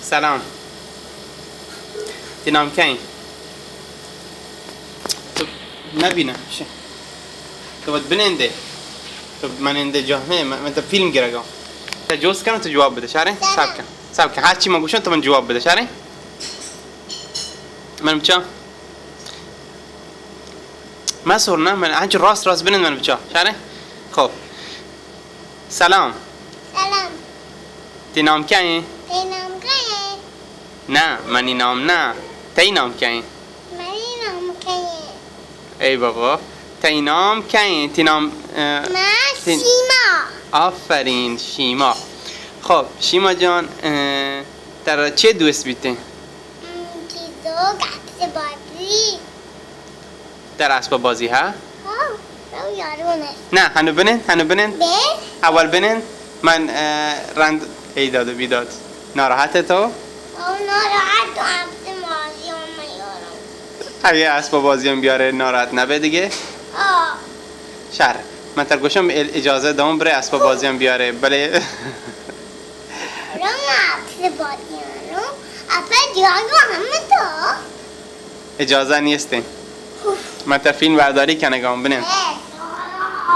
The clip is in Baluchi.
سلام. تئی نام کئے؟ تو نبینہ، ش-، تو وت بنندے. تو منندے جواب نہ، من، من تو فیلم گرگا. تو جوست کن، تو جواب بدے، شارے؟ سلام. صبر کن، صبر کن. ہر چی من گوشم، تو من جواب بدے، شارے؟ من بچا. من سر نہ، من انچو راست راست بنند، من بچا، شارے؟ خب. سلام. سلام. تئی نام کئے؟ تئی نام کئے؟ نہ، منی نام نہ. تئی نام کئے؟ منی نام کئے؟ اے بابا، تئی نام کئے؟ تئی نام، اه، من تئی شیما. آفرین، شیما. خب، شیما جان، اه، ترا چے دوست بیتیں؟ ام، چیزو، گپت بازی. در اسباب بازی ها؟ ها، رو یارو نه. نه، هنو بنند، هنو بنند. به؟ اول بنند. من، اه، رند ای داد و بیداد. ناراحت تو؟ او ناراحت تو، اسباب بازی هم میارم. اگه اسباب بازی هم بیاره، ناراحت نبه دیگه. آه. شر. من تر گوشم ال-، اجازه دام بره اسباب بازی هم بیاره، بله. رو من اسباب بازی هم رو. اپا جاگو همه تو. اجازه نیستیں. من تر فیلم برداری کنگام، بنند.